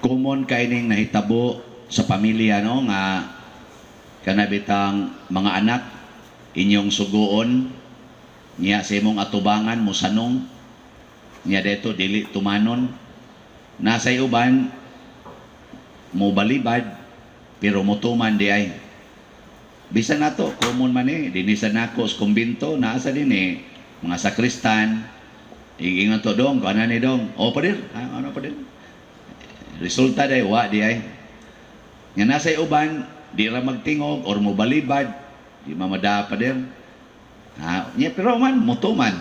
Common kay ning nahitabo sa pamilya, no, nga kanabitang mga anak inyong suguon niya sa imong atubangan mosanong niya deto dili tumanon. Nasa uban mo balibad pero motuman di ay. Bisan nato, common man eh dinhi sa nako sa kumbinto, naa sa dinhi mga sakristan, iingon to, "Dong, kuan ni dong." "O pader." "Ah, ano pader?" Resulta day wa di ay. Nga nasa uban di ra magtingog or mobalibad, di mamada pader. Ha, nya pero man motuman.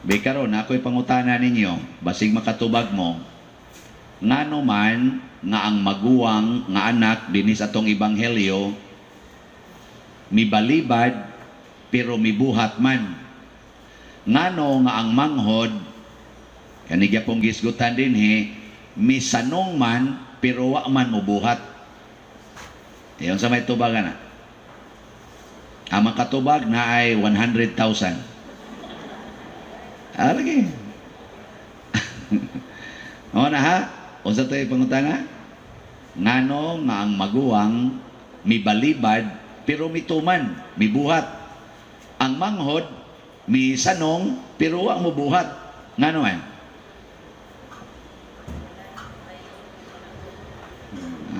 Be karon ako'y pangutana ninyo, basig makatubag mo, ngano man nga ang maguwang nga anak dinhi sa atong ebanghelyo mibalibad pero mibuhat man? Ngano nga ang manghod kani gyapong gisgutan dinhi misanong man pero wa man mobuhat? Iyon sa may tubagan na. Ang makatubag na ay 100,000. Ah, lagi. O na ha? Unsa to'y pangutana? Ngano nga ang maguwang mibalibad pero mituman, mibuhat? Ang manghod misanong pero wa mobuhat. Ngano man?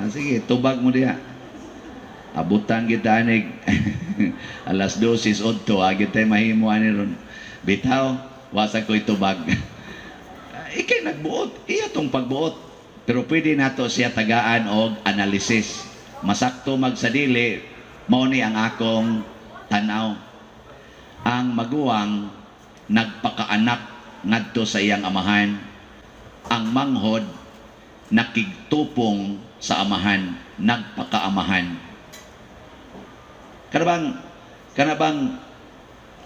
Ah, sige, tubag mo diha. Abutan kita anig alas 12:08, agi tayo mahimo ani ron. Bitaw, wasa ko'y tubag. Ah, ikay nagbuot, iya tong pagbuot. Pero pwede nato siya tagaan og analysis. Masakto magsadili, mao ni ang akong tanaw. Ang maguwang nagpakaanak ngadto sa iyang amahan. Ang manghod nakigtupong sa amahan, nagpakaamahan. Kana bang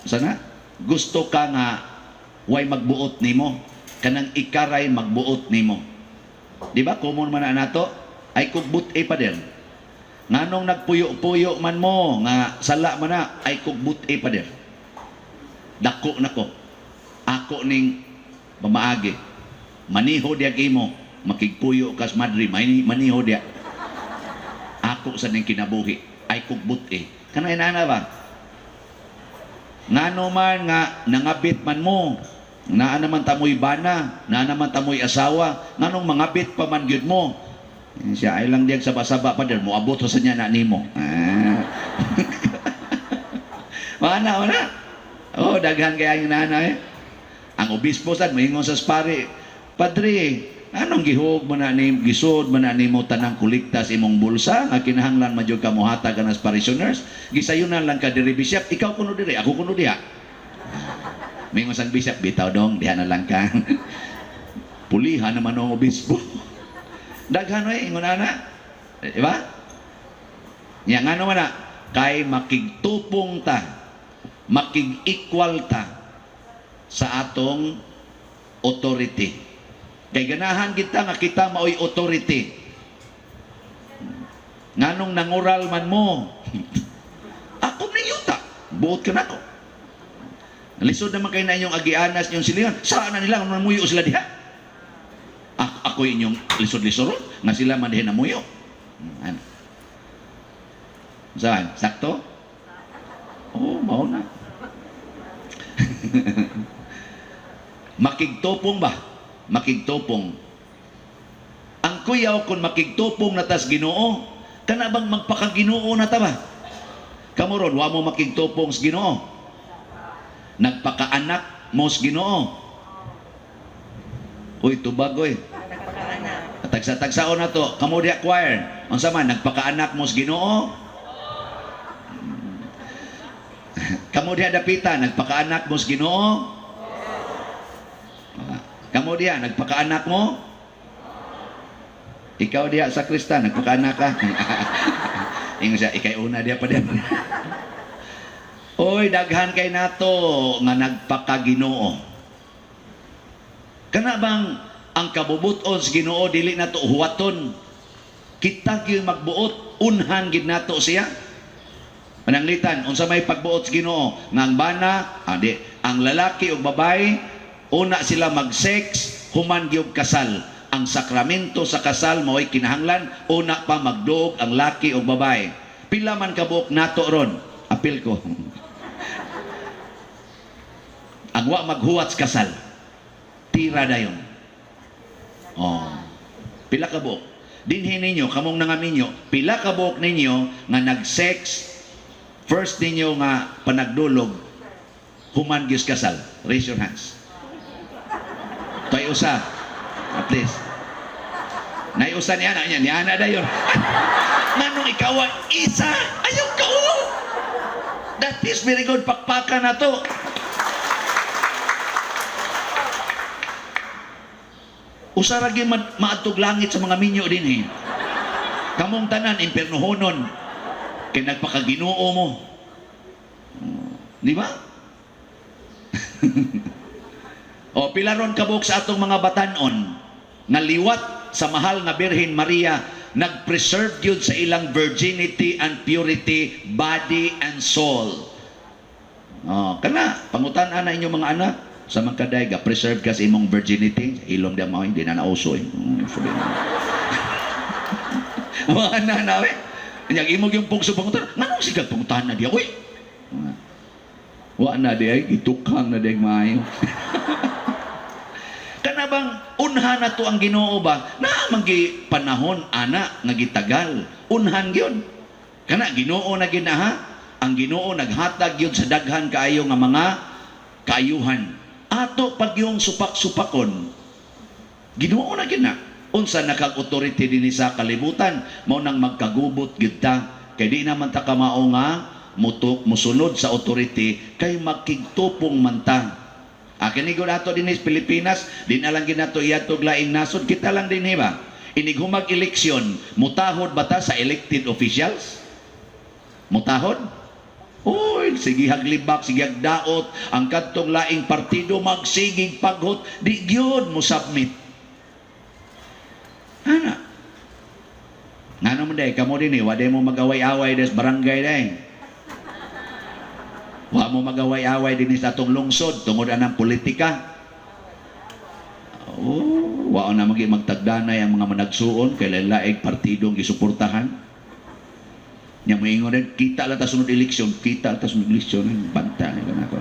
sana gusto ka nga way magbuot nimo, kanang ikaray magbuot nimo? Di ba common man na nato ay kugbut e pader? Nganong nagpuyo-puyo man mo nga sala man na ay kugbut e pader. Dako nako. Ako ning pamaagi. Maniho diag imo, makigpuyo kas madre, maniho diya. Ako sa ning kinabuhi ay kugbut e. Kana inana ba? Ngano man nga nangabit man mo, naa naman tamoy bana, naa naman tamoy asawa, nganong mangabit pa man gyud mo? Eh, siya ay lang diyag saba-saba pa mo abot sa niya na nimo. Ah. Wala, wala. Oh, daghan kaya yung nanay. Ang obispo sad moingon sa pari, "Padre, anong gihug man na ni gisud man na nimo tanang kolekta sa imong bulsa nga kinahanglan man jud ka mohatag ka nas parishioners? Gisayunan lang ka diri, bishop, ikaw kuno diri, ako kuno diha." Mingon sang bishop, "Bitaw dong, diha na lang ka." Pulihan naman ang obispo. Daghan oy ingon ana. Di ba? Nya ngano man na kay makigtupong ta, makig-equal ta sa atong authority. Kay ganahan kita nga kita maoy authority. Nganong nangural man mo? Ako ni yuta. Buot ka nako. Lisod naman kay na inyong agianas inyong silingan. Saan na nila kung namuyo sila diha? Ako, ako inyong lisod-lisod nga sila man diha namuyo. Ano? Saan? Sakto? Oh, mao na. Makigtupong ba? Makigtupong. Ang kuyaw kung makigtupong na tas Ginoo, kana bang magpakaginoo na ta ba? Kamo ron, wa mo makigtupong sa Ginoo. Nagpakaanak mo sa Ginoo. Uy, tubag oy. Nagpakaanak. Tagsa-tagsaon na to. Kamo diha choir. Unsa man nagpakaanak mo sa Ginoo? Kamo diha dapita, nagpakaanak mo sa Ginoo? Kamo diha nagpakaanak mo? Ikaw diha sa Kristan, nagpakaanak ka. Ingon siya, ikay una diha pa diha. Oy, daghan kay nato nga nagpakaginoo. Kana bang ang kabubuton sa Ginoo dili nato huwaton? Kita gyud magbuot, unhan gid nato siya. Pananglitan, unsa may pagbuot sa Ginoo? Nga ang bana, ah, di, ang lalaki ug babae, una sila mag-sex, human gyud kasal. Ang sakramento sa kasal mao'y kinahanglan una pa magduog ang laki o babae. Pila man kabuok nato ron? Apil ko. Ang wa maghuwat sa kasal, tira dayon. Oh. Pila ka buok? Dinhi ninyo, kamong nangaminyo, pila ka buok ninyo nga nag-sex first ninyo nga panagdulog human gyud kasal? Raise your hands. Toy usa. At least. Naiusa niya na niya, niya na dayon. Nganong ikaw ang isa? Ayaw ka, oh! That is very good. Pakpakan na to. Usa ra gyud maadtog langit sa mga minyo din eh. Kamong tanan impernohonon kay nagpakaginoo mo. Di ba? O pila ron kabuk sa atong mga batanon nga liwat sa mahal nga Birhen Maria nag-preserve gyud sa ilang virginity and purity, body and soul. Oh, kana pangutan-an na inyong mga anak sa mga kaday ga preserve ka sa imong virginity, ilong di mo hindi na nauso eh. Sabi na. Wala na na eh. Nya imong yung pugso pangutan, nganong sigag pangutan na diya? Uy. Wa na di ay gitukang na di ay maayo. Kana bang unhan na to ang Ginoo ba? Naa man gi panahon ana nga gitagal. Unhan gyud. Kana Ginoo na ginaha. Ang Ginoo naghatag gyud sa daghan kaayo nga mga kaayuhan. Ato pag yung supak-supakon, Ginoo na gyud na. Unsa na kag authority dinhi sa kalibutan, mao nang magkagubot gyud ta. Kay di naman ta kamao nga mutok musunod sa authority kay magkigtupong man ta. Akin ni ato dinhi sa Pilipinas, di na lang ginato iadtog laing nasod, kita lang dinhi ba? Inig humag eleksyon, mutahod ba ta sa elected officials? Mutahod? Uy, sige haglibak, sige hagdaot, ang kadtong laing partido magsigig paghot, di gyud mo submit. Ana. Ngano man day, kamo dinhi, wa day mo mag-away-away des barangay day. Wa mo mag-away-away dinhi sa atong lungsod tungod anang politika. Oh, wa na magi magtagdanay ang mga managsuon kay laing partidong gisuportahan. Nya moingon din, kita lang ta sunod eleksyon, kita lang ta sunod eleksyon, bantay ka na ko.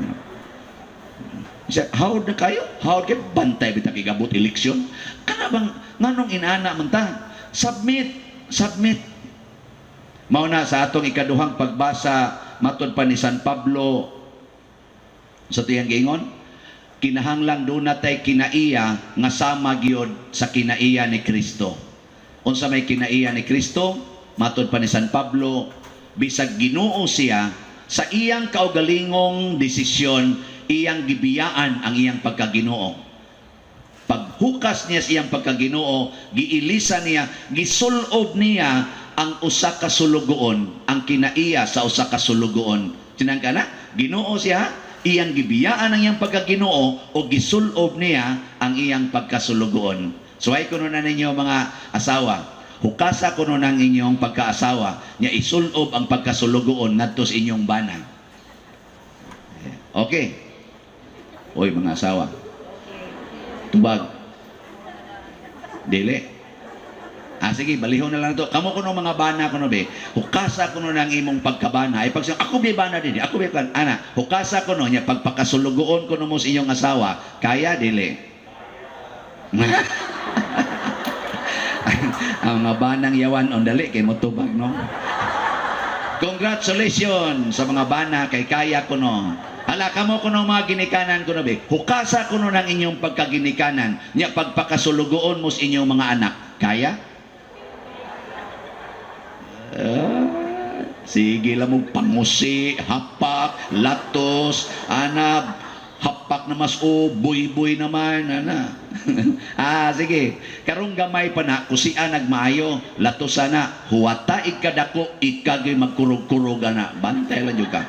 Siya, hawd na kayo? Hawd kayo? Bantay bitang igabot eleksyon? Kana bang, nganong inana man ta? Submit, submit. Mao na sa atong ikaduhang pagbasa, matod pa ni San Pablo, sa tuyang giingon, kinahanglan doon natay kinaiya nga sama gyud sa kinaiya ni Kristo. Unsa may kinaiya ni Kristo? Matod pa ni San Pablo, bisag Ginoo siya, sa iyang kaugalingong desisyon, iyang gibiyaan ang iyang pagkaginoo. Paghukas niya sa iyang pagkaginoo, giilisa niya, gisulob niya ang usa ka sulugoon, ang kinaiya sa usa ka sulugoon. Sinangka na, Ginoo siya, iyang gibiyaan ang iyang pagkaginoo o gisulob niya ang iyang pagkasulugoon. Suway kuno na ninyo mga asawa, hukasa kuno ng inyong pagkaasawa, niya isulob ang pagkasulugoon ngadto sa inyong bana. Okay. Oy mga asawa. Tubag. Dili. Ah, sige, balihon na lang to. Kamo kuno mga bana kuno be. Hukasa kuno ng imong pagkabana. Ay pag ako be bana din, ako be kan ana, hukasa kuno nya pagpakasulugoon kuno mo sa inyong asawa, kaya dili. Ang mga banang yawan on dali kay mo tubag no. Congratulations sa mga bana kay kaya kuno. Hala kamo kuno mga ginikanan kuno be. Hukasa kuno ng inyong pagkaginikanan nya pagpakasulugoon mo sa inyong mga anak. Kaya? Sige lang mo pangusi, hapak, latos, anab, hapak na mas o, buy-buy naman, ana. Sige. Karong gamay pa na, kusia nagmaayo, latos sana, huwata ikadako, ikagay magkurog-kurog ana. Bantay lang yun ka.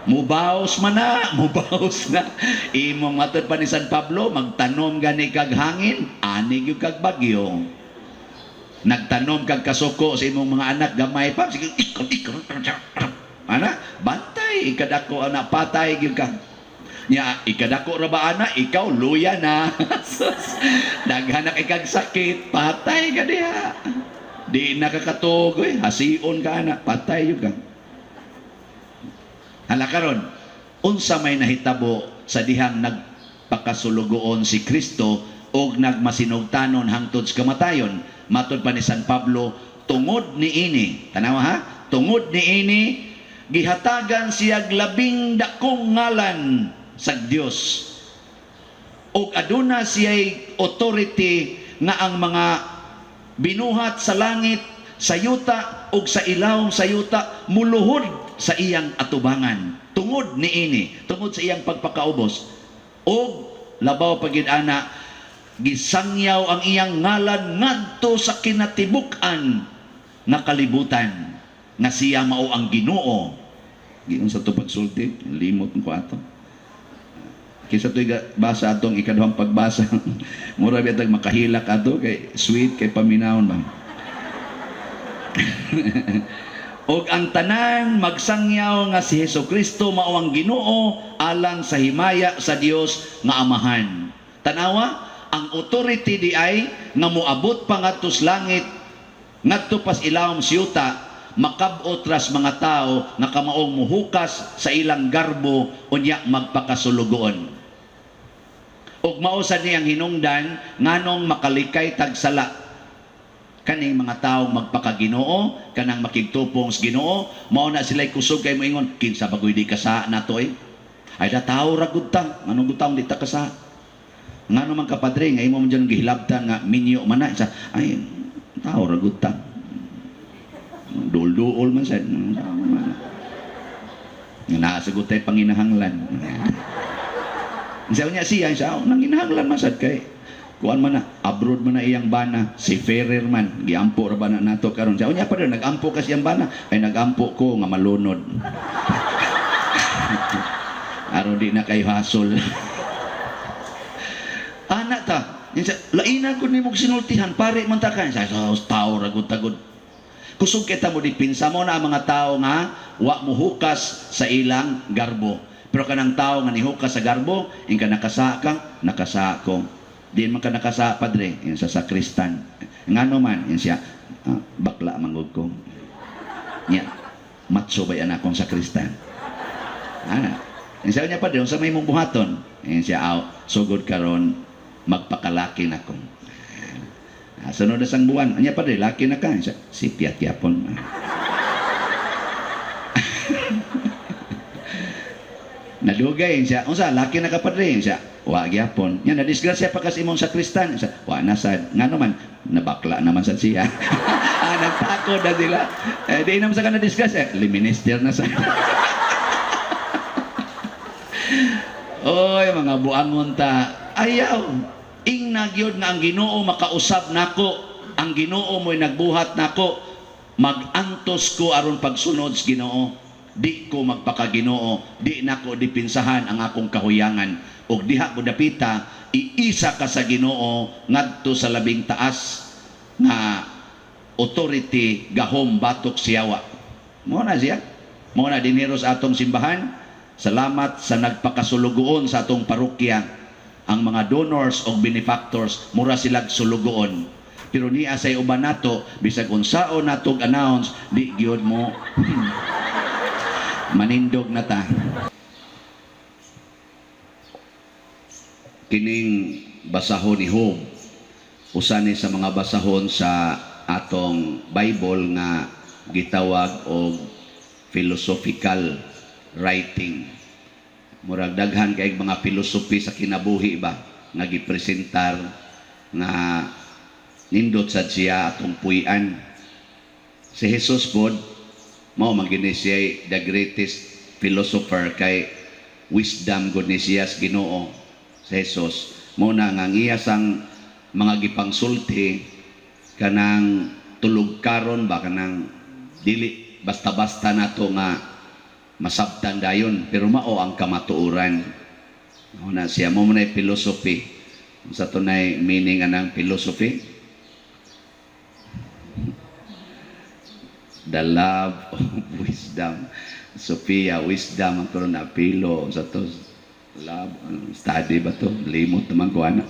Mubaos man na, mubaos na. Imong matod pa ni San Pablo, magtanom gani kag hangin, ani gyud kag bagyo. Nagtanom kag kasuko sa imong mga anak gamay pa, sige ikot ikot. Ana, bantay ikadako ana patay gyud ka. Nya ikadako ra ba ana, ikaw luya na. Sus, daghan na kay kag sakit, patay ka diha. Di na ka katugoy, hasion ka na, patay yun ka. Hala karon, unsa may nahitabo sa dihang nagpakasulugoon si Kristo og nagmasinugtanon hangtod sa kamatayon? Matod pa ni San Pablo, tungod niini, tanawa ha, tungod niini gihatagan siya labing dakong ngalan sa Dios ug aduna siya'y authority nga ang mga binuhat sa langit, sa yuta ug sa ilawom sa yuta muluhod sa iyang atubangan tungod niini, tungod sa iyang pagpakaubos. Ug labaw pa gid ana, gisangyaw ang iyang ngalan ngadto sa kinatibuk-an nga kalibutan nga siya mao ang Ginoo. Giun sa to pagsulti, limot ko ato. Kaysa to'y basa atong ikaduhang pagbasa. Mura bitag makahilak ato kay sweet kay paminawon ba. Og ang tanan magsangyaw nga si Hesus Kristo mao ang Ginoo alang sa himaya sa Dios nga Amahan. Tanawa, ang authority di ay nga moabot pa ngadto sa langit, ngadto pas ilawom sa yuta, makab-ot ras mga tao nga kamaong muhukas sa ilang garbo unya magpakasulugoon. Ug mao sad ni ang hinungdan nganong makalikay tag sala kaning mga tawo magpakaginoo, kanang makigtupong sa Ginoo, mao na sila'y kusog kay moingon, "Kinsa bagoy di kasa nato eh? Ay da tao ra gud ta, nganong gud taong di ta kasa? Ngano man ka, padre, nga imo man dyan gihilabtan nga minyo man na isa?" "Ay, tao ra gud ta. Duol-duol man sad. Nga naa sa gud tay panginahanglan." Sa niya siya, siya, nanginahanglan man sad kay kuan man na, abroad man na iyang bana, si Ferrer man, giampo ra ba na nato karon. Siya, unya pa rin, nagampo ka siyang bana, "Ay, nagampo ko nga malunod. Aron di na kayo hasol." Ana ta, yun siya, "Laina ko nimo sinultihan, pare man ta ka." Siya, "Tao ra gud tagod." Kusog kita mo dipinsa mo na ang mga tao nga wa mo hukas sa ilang garbo. Pero kanang tao nga nihukas sa garbo, ingka nakasa ka, nakasa ko. Di man ka nakasa, padre, yun sa sakristan. "Ngano man?" Yun siya, "Ah, bakla manggod ko. Nya, matso bay anak kong sakristan." Ana. Yun siya niya, "Padre, unsa may imong buhaton?" Yun siya, "Aw, sugod karon magpakalaki na ko." Ah, sunod na sang buwan, "Anya, padre, laki na ka?" Siya, "Sipyat yapon." Nadugay siya, "Unsa, laki na ka, padre?" Siya, "Wa gyapon." "Nya, nadisgrasya pa kasi imong sakristan?" Siya, "Wa na sad." "Ngano man?" "Nabakla naman sad siya." Ah, nagtakod na sila. Eh, di naman sa ka nadisgrasya. Liminister na sa. Oy, mga buangon ta. Ayaw. Ingna gyud nga ang Ginoo makausab nako. Ang Ginoo mo'y nagbuhat nako. Magantos ko aron pagsunod sa Ginoo. Di ko magpakaginoo, di nako dipinsahan ang akong kahuyangan. Og diha ko dapita, iisa ka sa Ginoo ngadto sa labing taas nga authority, gahom batok siyawa. Mao na siya. Mao na dinhiro sa atong simbahan. Salamat sa nagpakasulugoon sa atong parokya. Ang mga donors o benefactors, mura silag sulugoon. Pero niya say uban nato, bisag unsaon natog announce, di gyud mo manindog na ta. Kining basahon ni Job, usa ni sa mga basahon sa atong Bible nga gitawag og philosophical writing. Murag daghan kay mga philosophy sa kinabuhi ba nga gipresentar nga nindot sad siya atong puy-an. Si Jesus pod mao man gini siya the greatest philosopher kay wisdom gud ni siya sa Ginoo sa Jesus. Mao na nga ang iya sang mga gipangsulti kanang tulog karon ba, kanang dili basta-basta nato nga masabtan dayon, pero mao ang kamatuoran. Mao na siya, mo na philosophy. Sa tunay meaning anang philosophy? The love of wisdom. Sophia, wisdom ang karon apilo sa to. Love, study ba to? Limot naman ko ana.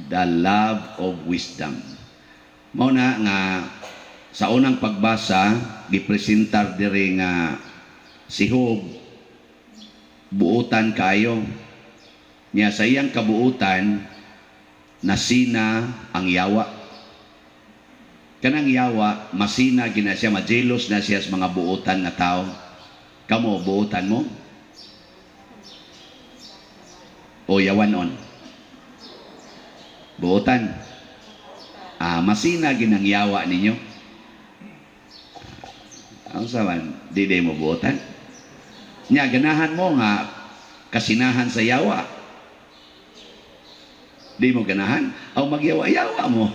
The love of wisdom. Mao na nga sa unang pagbasa, gipresentar diri nga si Job buutan kayo. Nya sa iyang kabuutan, nasina ang yawa. Kanang yawa, masina gina siya, majelos na siya sa mga buutan nga tao. Kamo, buutan mo? O yawanon? Buutan. Ah, masina ginang yawa ninyo. Ang saman, di di mo buutan. Nya, ganahan mo nga kasinahan sa yawa. Di mo ganahan? Aw magyawa-yawa mo.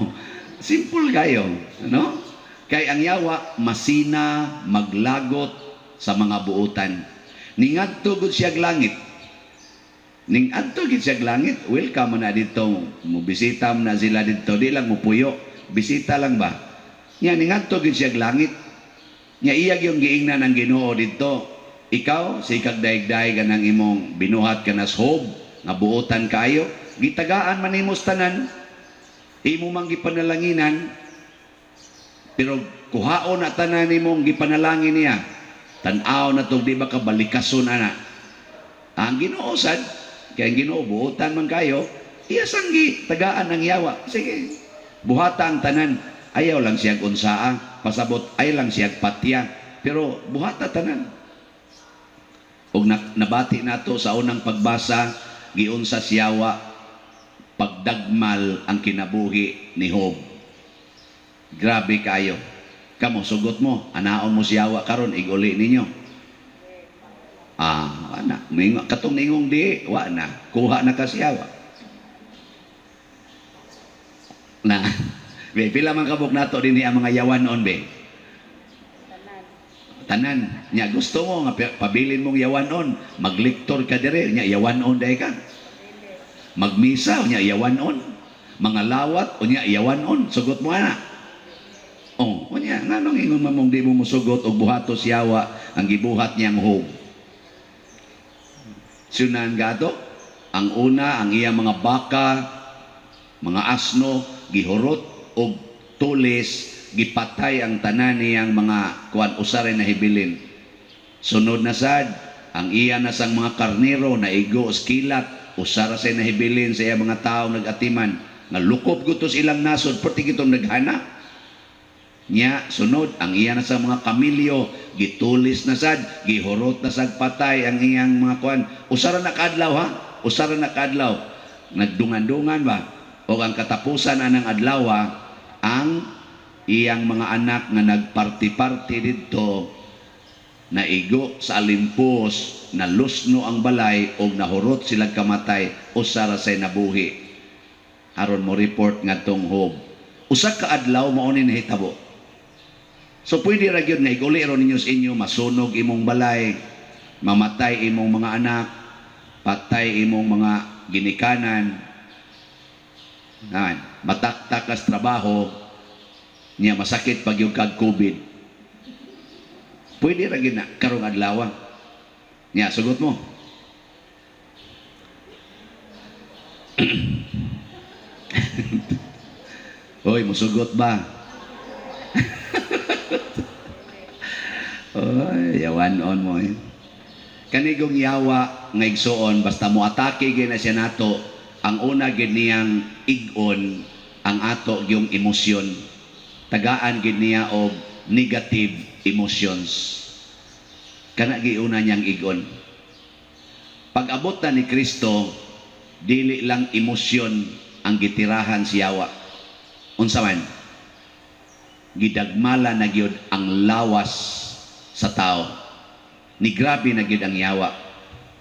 Simple kayo, no? Kay ang yawa masina, maglagot sa mga buutan. Ningadto gud siyag langit. Ning adto gid siyag langit, welcome na dito. Mo bisita na sila dito, di lang mo puyo. Bisita lang ba? Nya ningadto gid siyag langit. Nya iyag yung giingnan ang Ginoo dito. Ikaw, sikag daig-daig ang imong binuhat ka na Job, nga buotan kayo, gitagaan man nimo sa tanan, imo mang gipanalanginan, pero kuhaon na tanan nimong gipanalangin niya. Tan-aw na to, di ba ka balikason ana? Ang Ginoo sad, kay ang Ginoo buotan man kayo, iya sanggi tagaan ang yawa. Sige, buhata ang tanan. Ayaw lang siyag unsaa, pasabot ay lang siyag patya, pero buhata tanan. Og nabati nato sa unang pagbasa, giunsa siyawa pagdagmal ang kinabuhi ni Job. Grabe kayo. Kamo sugot mo, anaon mo siyawa karon iguli ninyo. Ah, ana, mingo katong ningong di, wa na, kuha na ka siyawa. Na, be, pila man kabuk nato dinhi ang mga yawanon, be? Tanan. Nya gusto mo nga pabilin mong yawanon, maglektor ka dire, nya yawanon day ka. Magmisa, nya yawanon. Mga lawat, unya yawanon, sugot mo ana. Oh, unya nganong ingon man mong di mo musugot og buhatos yawa ang gibuhat niyang Job? Sunan gato, ang una, ang iyang mga baka, mga asno, gihurot og tulis, gipatay ang tanan niyang mga kuan, usa ray nahibilin. Sunod na sad, ang iya na sang mga karnero naigo os kilat, usa ra say nahibilin sa iya mga tawo nag-atiman nga lukop gutos ilang nasod perti gitong naghana. Nya sunod, ang iya na sa mga kamilyo gitulis na sad, gihurot na sad, patay ang iyang mga kuan. Usa ra na kaadlaw, ha, usa ra na kaadlaw. Nagdungan-dungan ba o ang katapusan anang adlaw, ang iyang mga anak nga nagparty-party didto naigo sa alimpos, nalusno ang balay og nahurot sila kamatay, usa ra say nabuhi aron mo report ngadtong Job. Usa ka adlaw mao ni nahitabo. So pwede ra gyud nga iguli ro ninyo sa inyo, masunog imong balay, mamatay imong mga anak, patay imong mga ginikanan, nan, mataktak kas trabaho, niya masakit pag yung kag COVID. Pwede ra gyud na karong adlaw. Niya sugot mo. Hoy, musugot ba? Oy, yawan on mo eh. Kanigong yawa nga igsuon, basta mo atake gyud na siya nato, ang una gyud niyang ig-on ang ato gyung emosyon. Tagaan gyud niya og negative emotions. Kana giuna niyang ig-on. Pag-abot na ni Kristo, dili lang emosyon ang gitirahan si yawa. Unsa man? Gidagmala na gyud ang lawas sa tao. Ni grabe na gyud ang yawa.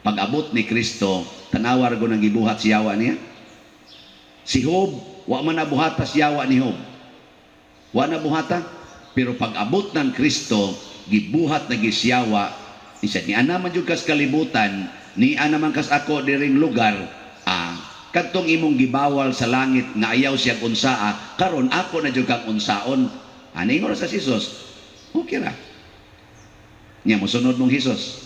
Pag-abot ni Kristo, tanawar go nang gibuhat si yawa niya. Si Job, wa man nabuhata si yawa ni Job. Wa na buhata. Pero pag-abot ng Kristo, gibuhat na gisiyawa. Isa ni ana man jud kas kalibutan, ni ana man kas ako diring lugar, kadtong imong gibawal sa langit nga ayaw siya unsaa, karon ako na jud kang unsaon. Ani ingon sa Jesus. Okay ra. Nya mosunod mong Hesus.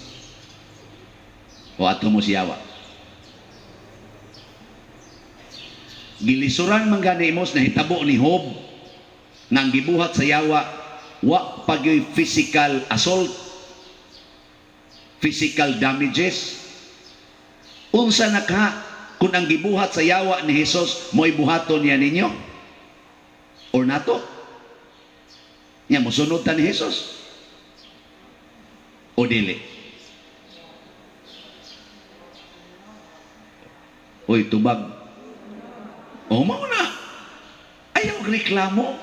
O ato mo siyawa. Gilisuran man gani mo sa nahitabo ni Job nga ang gibuhat sa yawa wa pagyoy physical assault, physical damages. Unsa na ka kung ang gibuhat sa yawa ni Jesus mo'y buhaton niya ninyo? Or nato? Nya mosunod ta ni Jesus? O dili? Uy, tubag. O, mao na. Ayaw reklamo.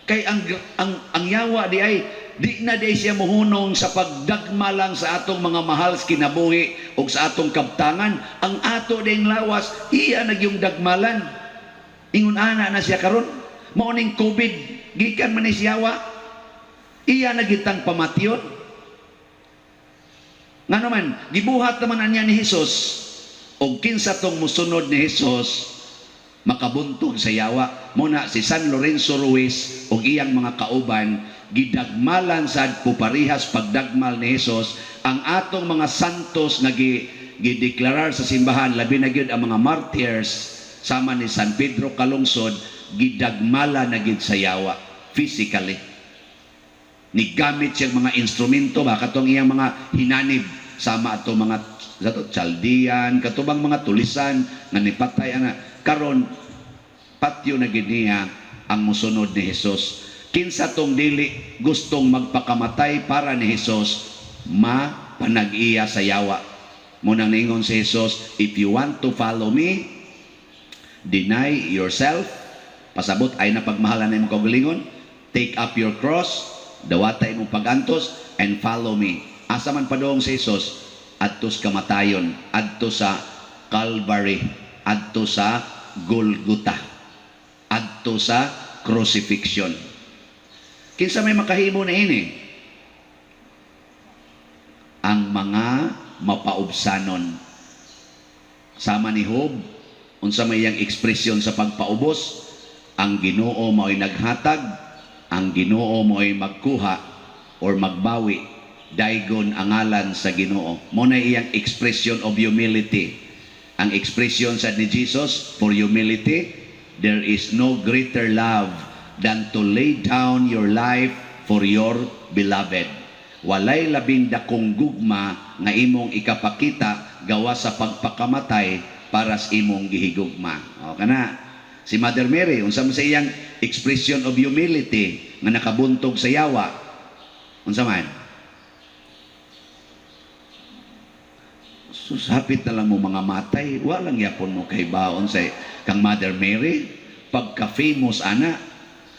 Kay ang yawa di ay di na di siya muhunong sa pagdagma lang sa atong mga mahal sa kinabuhi o sa atong kabtangan. Ang ato ding lawas, iya na yung dagmalan. Ingon ana na siya karon. Mao ning COVID, gikan man ni siyawa. Iya na gitang pamatyon. Ngano man, gibuhat naman anya ni Jesus og kinsa tong musunod ni Jesus makabuntog sa yawa. Muna si San Lorenzo Ruiz og iyang mga kauban gidagmalan sad puparihas pagdagmal ni Jesus. Ang atong mga santos nga gideklarar sa simbahan, labi na gyud ang mga martyrs sama ni San Pedro Calungsod, gidagmala na gyud sa yawa physically. Nigamit siyang mga instrumento ba, katong iyang mga hinanib sama ato mga sa to Chaldean, katubang mga tulisan nga nipatay ana. Karon patyo na gid niya ang musunod ni Jesus. Kinsa tong dili gustong magpakamatay para ni Jesus, mapanag-iya sa yawa. Munang niingon si Jesus, "If you want to follow me, deny yourself." Pasabot ay na pagmahalan na imong kaugalingon. "Take up your cross," dawata imong pagantos, "and follow me." Asa man padong si Jesus? Adto sa kamatayon, adto sa Calvary, adto sa Golgotha, adto sa crucifixion. Kinsa may makahimo na ini? Ang mga mapaubsanon. Sama ni Job, unsa may iyang ekspresyon sa pagpaubos? "Ang Ginoo mao'y naghatag, ang Ginoo mao'y magkuha or magbawi, daygon ang ngalan sa Ginoo." Mo na iyang expression of humility. Ang expression sa ni Jesus for humility, "There is no greater love than to lay down your life for your beloved." Walay labing dakong gugma nga imong ikapakita gawa sa pagpakamatay para sa imong gihigugma. O kana. Si Mother Mary, unsa man sa iyang expression of humility nga nakabuntog sa yawa? Unsa man? Sus, hapit na lang mo mga matay, walang yapon mo kay baon sa kang Mother Mary. Pagka-famous ana,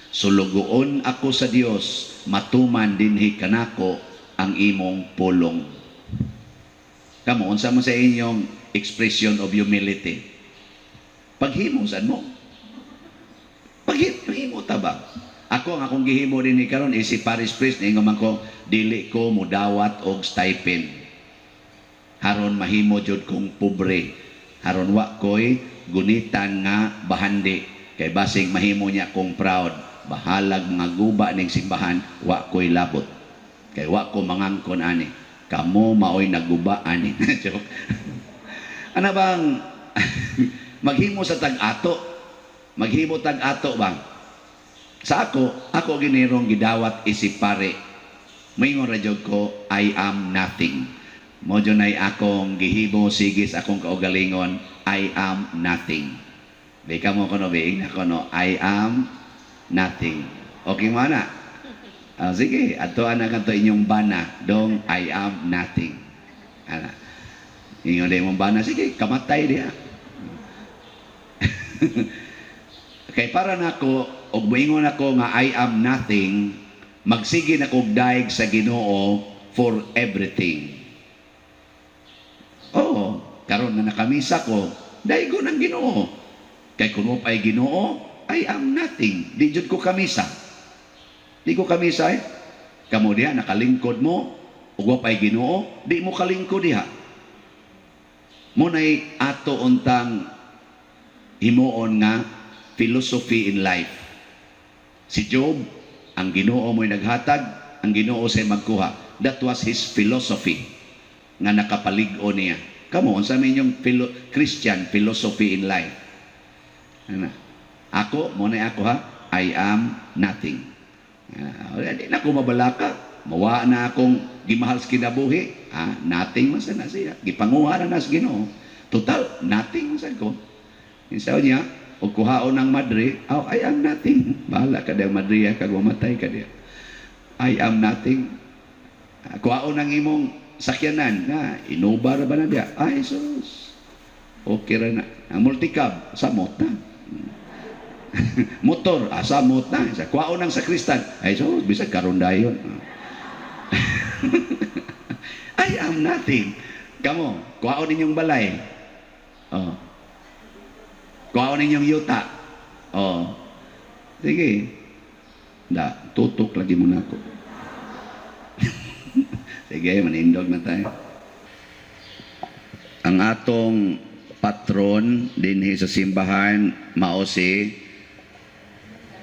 "Sulugoon ako sa Dios, matuman dinhi kanako ang imong pulong." Kamo, unsa mo sa inyong expression of humility? Paghimo sad mo. Paghimo ta ba? Ako, ang akong gihimo dinhi karon is si parish priest, niingon man ko, dili ko mudawat og stipend. Haron mahimo jud kong pobre. Haron wa ko'y gunitan nga bahandi. Kay basing mahimo niya kong proud. Bahalag mga guba ning simbahan, wa ko'y labot. Kay wa ko mangangkon ani. Kamo maoy naguba ani. Joke. Ano bang maghimo sa tag-ato? Maghimo tag-ato ba? Sa ako, ako ginirong gidawat isip pare. Maingon ra jud ko, "I am nothing." Mo jud nay akong gihimo sige sa akong kaugalingon, "I am nothing." Di ka mo kuno biing na kuno, "I am nothing." Okay mo na? Ah, sige, adtoan na kanto inyong bana, dong "I am nothing." Ana. Ingon di mong bana, sige, kamatay diha. Kay para nako, og moingon ako nga "I am nothing," magsige na kog daig sa Ginoo for everything. Oo, karon na nakamisa ko, daigon ang Ginoo. Kay kun wa pa'y Ginoo, I am nothing. Di jud ko kamisa. Di ko kamisa eh. Kamo diha nakalingkod mo, ug wa pa'y Ginoo, di mo kalingkod diha. Mo nay ato untang himuon nga philosophy in life. Si Job, ang Ginoo mo'y naghatag, ang Ginoo say magkuha. That was his philosophy. nga nakapalig-on niya. Kamo, unsa may inyong Christian philosophy in life? Ano? Ako, mao na ako ha, I am nothing. Di na ako mabalaka. Mawa na akong gimahal sa kinabuhi. Nothing man sa na siya. Gipanguha na na sa Ginoo. Total, nothing man sa ko. Insaw niya, o kuhaon ng madre, oh, I am nothing. Bahala ka diya madre, kag mamatay ka diya. I am nothing. Kuhaon ng imong sakyanan, na inuba ra ba na diya? Ay, sus. Okay ra na. Ang multicab, samot na. Motor, samot na. Sa kuhaon ng sakristan, ay sus, bisag karon dayon. I am nothing. Kamo, kuhaon ninyong balay. Oh. Kuhaon ninyong yuta. Oh. Sige. Da, tutok lagi mo na ako. Sige, manindog na tayo. Ang atong patron dinhi sa simbahan mao si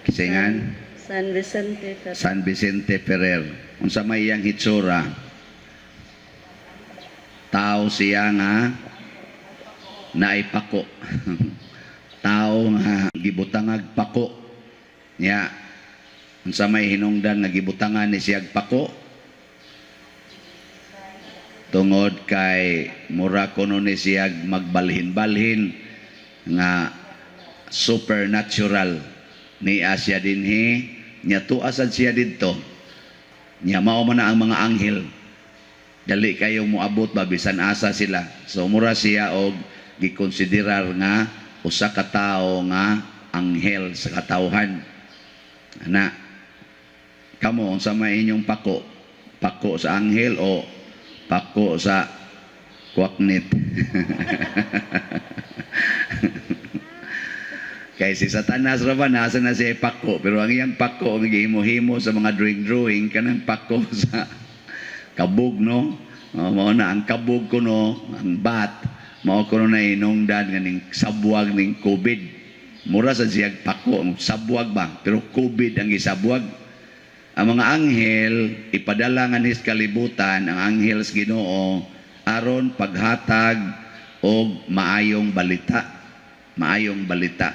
kisingan. San Vicente Ferrer. San Vicente Ferrer. Unsa may iyang hitsura? Tao siya nga naipako. Tao nga gibutangag pako. Nya unsa may hinungdan nga gibutangan ni siyag pako? Tungod kay mura kuno ni siyag magbalhin-balhin nga supernatural ni siya dinhi, nya tuasad siya didto, nya mao man na ang mga anghel, dali kayo moabot ba bisan asa sila. So mura siya og gikonsiderar nga usa ka tawo nga anghel sa katawhan ana. Kamo, unsa may inyong pako? Pako sa anghel o pako sa kwaknit? Kay si Satanas ra ba, nasa na siya pako, pero ang iyang pako ang gihimo-himo sa mga drawing-drawing, kanang pako sa kabog, no? Oh, mao na ang kabog kuno, ang bat, mao kuno na hinungdan nga ning sabwag ning COVID. Mura sa siyag pako, ang sabwag ba, pero COVID ang gisabwag. Ang mga anghel ipadala nga nis kalibutan, ang anghel sa Ginoo, aron paghatag og maayong balita, maayong balita.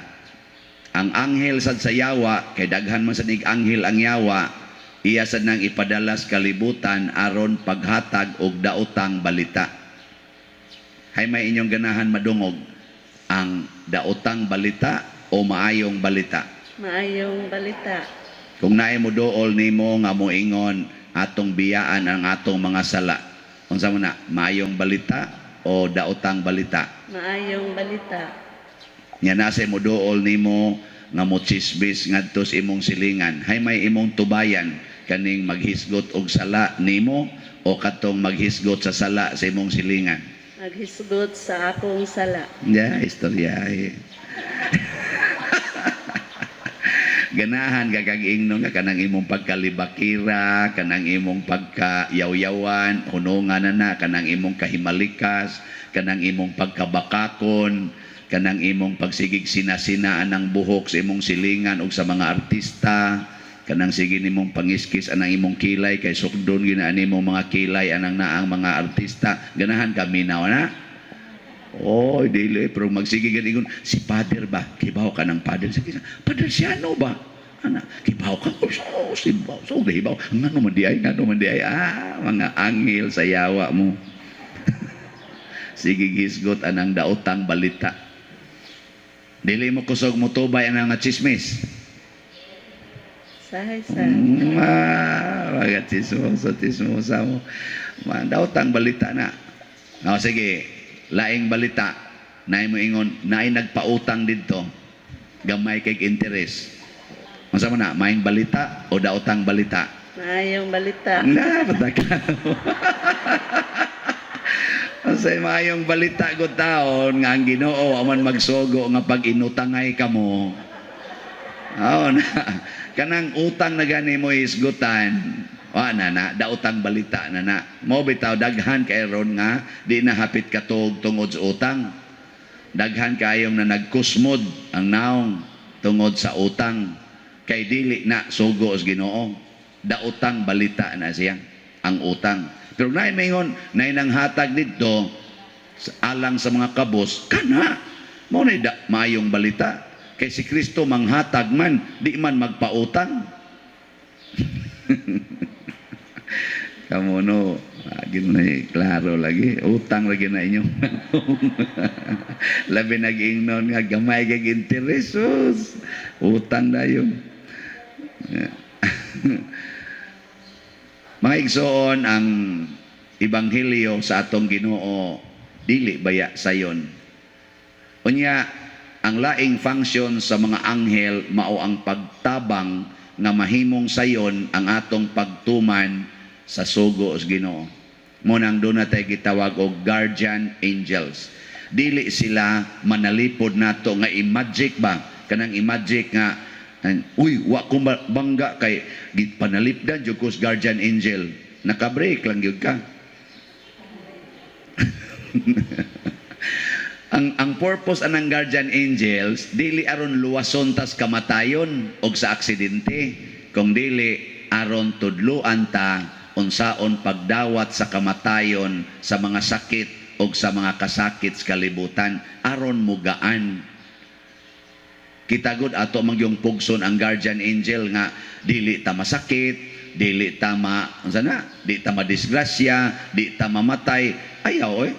Ang anghel sad sa yawa, kay daghan man sad nig anghel ang yawa, iya sad nang ipadala sa kalibutan aron paghatag og daotang balita. Hay may inyong ganahan madungog, ang daotang balita o maayong balita? Maayong balita. Kung naay mo dool nimo nga moingon atong biyaan ang atong mga sala, unsa man na, maayong balita o daotang balita? Maayong balita. Nya nasa mo dool nimo nga mo chismis ngadto sa imong silingan, hay may imong tubayan, kaning maghisgot og sala nimo o katong maghisgot sa sala sa imong silingan? Maghisgot sa akong sala. Yeah, istorya eh. Ganahan ka kag ingnon nga kanang imong pagkalibakira, kanang imong pagkayawyawan, hunungan na na, kanang imong kahimalikas, kanang imong pagkabakakon, kanang imong pagsigig sinasinaan ng buhok sa imong silingan og sa mga artista, kanang sige nimong pangiskis anang imong kilay kay sukdon ginaan nimong mga kilay anang naang mga artista. Ganahan ka minaw na? Oh, dili, pero magsige gani si Father ba? Kibaw ka ng Father. Sige, Father Siano ba? Ana, kibaw ka? Oh, so, sibaw. So, kibaw. Ngano man di ay, ngano man di ay. Mga anghel sa yawa mo. Sige, gisgot anang daotang balita. Dili mo kusog mo tubay anang nga chismis. Sahay sa. Mga chismoso, chismosa mo. Daotang balita na. O, sige, laing balita. Naay mo ingon, naay nagpautang didto. Gamay kay interest. Unsa man na, maayong balita o daotang balita? Maayong balita. Na, pataka. Unsay maayong balita ko taon nga ang Ginoo aman magsugo nga pag inutangay kamo. Oo na. Kanang utang na gani mo isgutan, wa na na, daotang balita na na. Mo bitaw daghan kay ron nga di na hapit katuog tungod sa utang. Daghan kayong na nagkusmod ang naong tungod sa utang kay dili na sugo sa Ginoo. Daotang balita na siya ang utang. Pero naay mingon, naay nang hatag didto alang sa mga kabos, kana mao na maayong balita. Kay si Kristo manghatag man, di man magpautang. Kamo no, lagi na klaro lagi, utang lagi na inyong labi nag-ingnon nga gamay kag interes, sus. Utang dayon. Mga igsoon, ang ebanghelyo sa atong Ginoo dili baya sayon. Unya, ang laing function sa mga anghel mao ang pagtabang nga mahimong sayon ang atong pagtuman sa sugo sa Ginoo. Mo nang doon na tayo gitawag og guardian angels. Dili sila manalipod nato nga i-magic ba? Kanang i-magic nga uy, wa ko bangga kay panalipdan jud ko sa guardian angel. Naka-break lang gyud ka. Ang purpose anang guardian angels dili aron luwason tas kamatayon og sa aksidente, kung dili aron tudloan ta unsaon pagdawat sa kamatayon, sa mga sakit og sa mga kasakit sa kalibutan, aron mugaan. Kita gud ato man gyung pugson ang guardian angel nga dili ta masakit, dili ta ma unsa na, di ta madisgrasya, di ta mamatay. Ayaw oy.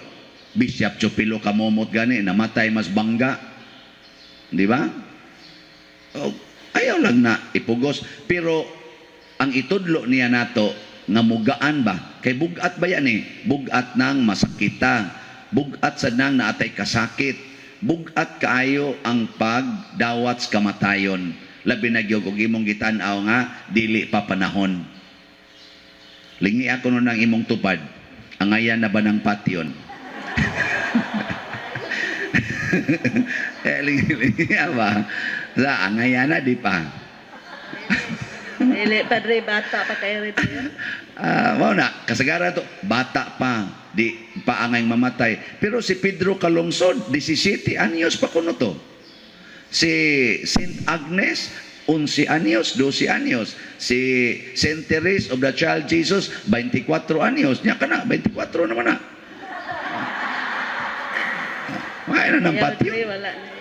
Bishop Chupilo kamomot gani namatay mas bangga. Di ba? Oh, ayaw lang na ipugos, pero ang itudlo niya nato nga mugaan ba, kay bugat ba yan eh, bugat nang masakita, bugat sa nang naatay kasakit, bugat kaayo ang pagdawat sa kamatayon, labi na gyud og imong gitan-aw nga dili pa panahon. Lingi ako nun ang imong tupad, angayan na ba ng patyon? Eh, lingi, lingi ba? Sa angayan na di pa. Dili, Padre, bata pa kayo rin. Ah, mao na, kasagaran to, bata pa, di pa angay mamatay. Pero si Pedro Calungsod, 17 anyos pa kuno to. Si Saint Agnes, 11 anyos, 12 anyos. Si Saint Therese of the Child Jesus, 24 anyos. Nya ka na, 24 naman na. Wala na ng Ayaw, patio. Padre, wala na.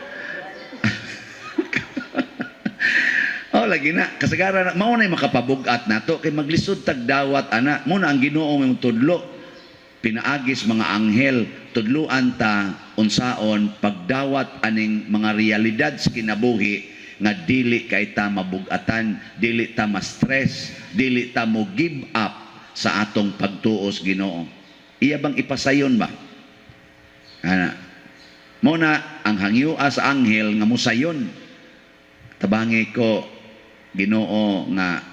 Oh, lagi na. Kasagaran na, mao na'y makapabugat nato kay maglisod tag dawat ana. Muna ang Ginoo may tudlo. Pinaagis mga anghel, tudluan ta unsaon pagdawat aning mga realidad sa kinabuhi nga dili kay ta mabugatan, dili ta ma-stress, dili ta mo give up sa atong pagtuos Ginoo. Iya bang ipasayon ba? Ana. Mao na ang hangyoa sa anghel nga mosayon. Tabangi ko Ginoo nga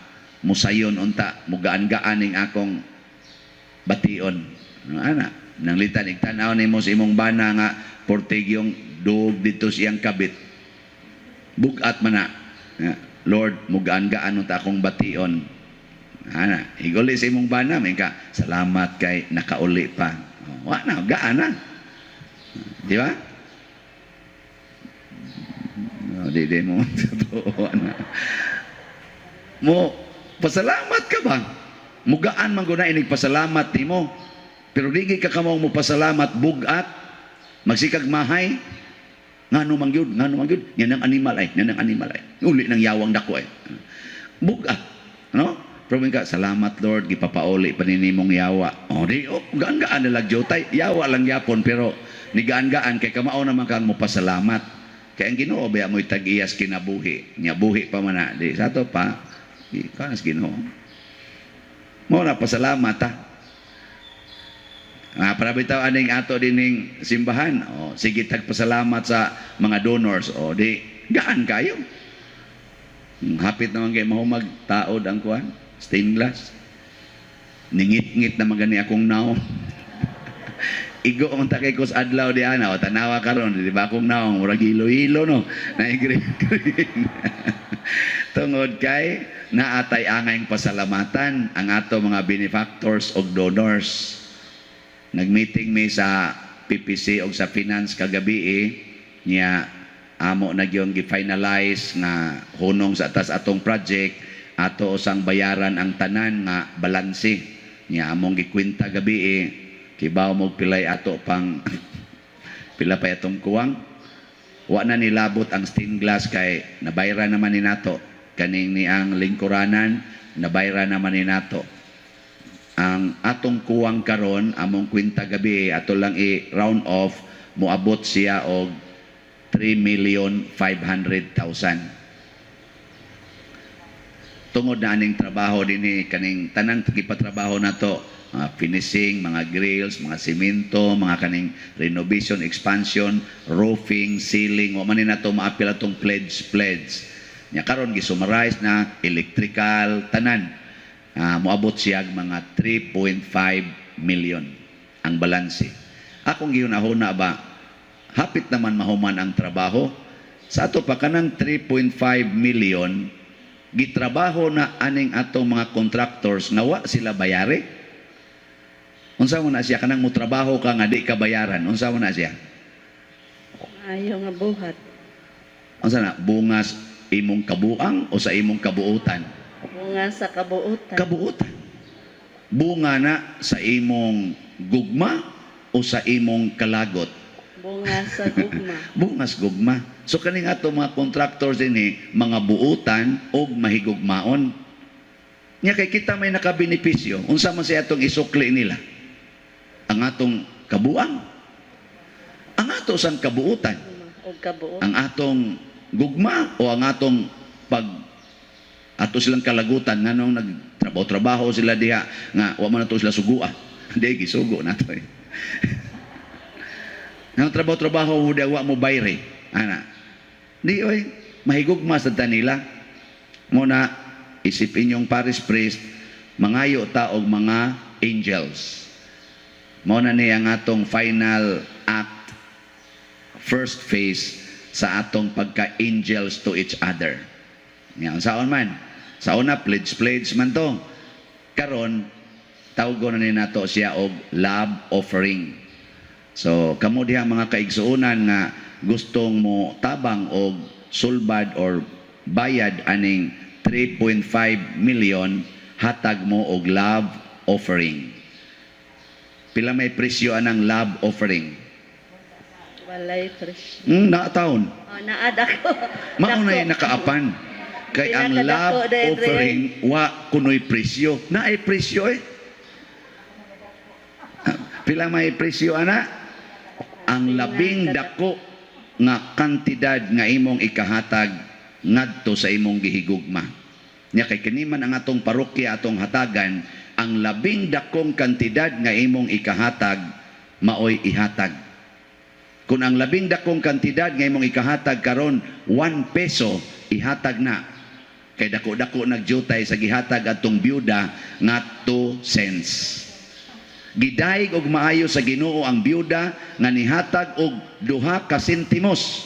musayon unta, mugaan-gaan ning akong bation. Ana, nanglitan igtan-aw nimo sa imong bana nga portigyong duog dito siyang kabit. Bugat man na. Nga, Lord, mugaan-gaan unta akong bation. Ana, iguli sa imong bana, may ka, salamat kay nakauli pa. Wa na, gaan na. Di ba? No, di, di mo. Totoo, ana. Mo, pasalamat ka ba? Mugaan man guna inig pasalamat nimo. Pero di ka kamao mo pasalamat bugat, magsikag mahay. Ngano man gyud, ngano man gyud, yan ang animal ay, yan ang animal ay. Uli ng yawang dako ay. Bugat, no? Pero ka, salamat Lord, gipapauli pa nimong yawa. O di, oh, gaan-gaan na lang jotay. Yawa lang yapon, pero ni gaan-gaan kay kamao naman kang mopasalamat. Kay ang Ginoo ba mo'y tag-iyas kinabuhi. Nya buhi pa man na. Di sa ato pa, di kanas Ginoo. Mo na pasalamat ha. Ah, para bitaw aning ato dining simbahan. O, sige tagpasalamat sa mga donors. O, di gaan kayo. Hapit naman kay mahumag taod ang kuan, stained glass. Ningit-ngit naman gani akong naong. Igo man ta kay kus adlaw di ana, o tanawa karon, di ba akong naong murag hilo-hilo no. Naigrin green. Tungod kay naatay angayng pasalamatan ang ato mga benefactors og donors. Nagmeeting mi sa PPC og sa finance kagabi niya amo na gyud gi-finalize nga hunong sa atas atong project, ato usang bayaran ang tanan nga balanse. Nya among gikwenta gabi eh, kibaw mo pilay ato pang pila pa atong kuwang. Wa na nilabot ang stained glass kay nabayra naman ni nato. Kaning ni ang lingkuranan, nabayra naman ni nato. Ang atong kuwang karon, among kwenta gabi, ato lang i-round off, moabot siya og 3,500,000. Tungod na aning trabaho dinhi, kaning tanang gipatrabaho nato, mga finishing, mga grills, mga simento, mga kaning renovation, expansion, roofing, ceiling, wa man ni nato maapil atong pledge pledge. Nya karon gisummarize na electrical tanan. Moabot siya mga 3.5 million ang balanse. Akong gihuna-huna ba, hapit naman mahuman ang trabaho. Sa ato pa kanang 3.5 million, gitrabaho na aning atong mga contractors nga wa sila bayari. Unsa mo na siya kanang motrabaho ka nga di ka bayaran? Unsa mo na siya? Ayaw nga buhat. Unsa na bungas imong kabuang o sa imong kabuutan? Bunga sa kabuutan. Kabuutan. Bunga na sa imong gugma o sa imong kalagot? Bunga sa gugma. Bungas gugma. So kaning ato mga contractors dinhi, mga buutan og mahigugmaon. Nya kay kita may nakabenepisyo, unsa man siya atong isukli nila? Ang atong kabuang. Ang ato sang kabuutan. Og kabuot. Ang atong gugma o ang atong pag ato silang kalagutan nganong nagtrabaho-trabaho sila diha nga wa man nato sila sugua. Di gisugo nato eh. Nga trabaho-trabaho mo diha wa mo bayre. Ana. Di oy, mahigugma sa nila. Muna isip inyong parish priest, mangayo ta og mga angels. Mao na ni ang atong final act, first phase sa atong pagka-angels to each other. Yan, saon man. Sa una, pledge pledge man to. Karon, tawgon na ni nato siya og love offering. So, kamo diha mga kaigsuonan nga gustong mo tabang og sulbad or bayad aning 3.5 million, hatag mo og love offering. Pila may presyo anang love offering? Walay presyo. Naataon. Oh, naad ako. Mao na Dako. Nakaapan. Kay ang Pinakadako love dahil, offering wa kunoy presyo. Naay presyo eh. Pila may presyo ana? Ang labing dako nga kantidad nga imong ikahatag ngadto sa imong gihigugma. Nya kay kini man ang atong parokya atong hatagan, ang labing dakong kantidad nga imong ikahatag maoy ihatag. Kung ang labing dakong kantidad nga imong ikahatag karon 1 peso, ihatag na. Kay dako-dako nagdyutay sa gihatag atong byuda nga 2 cents. Gidayeg og maayo sa Ginoo ang byuda nga nihatag og 2 ka sentimos.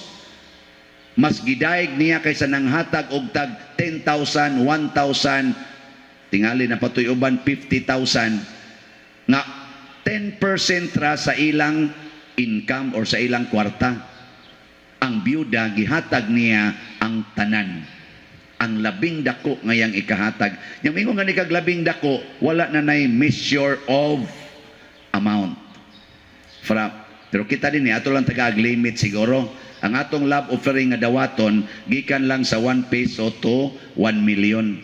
Mas gidayeg niya kaysa nanghatag og tag 10,000, 1,000, tingali na patoy uban 50,000 nga 10% ra sa ilang income or sa ilang kwarta. Ang byuda gihatag niya ang tanan. Ang labing dako ngayang ikahatag. Yang mingon nga ni kag labing dako, wala na nay measure of amount. Fra, pero kita din eh, ato lang tagaag limit siguro. Ang atong love offering nga dawaton gikan lang sa 1 peso to 1 million.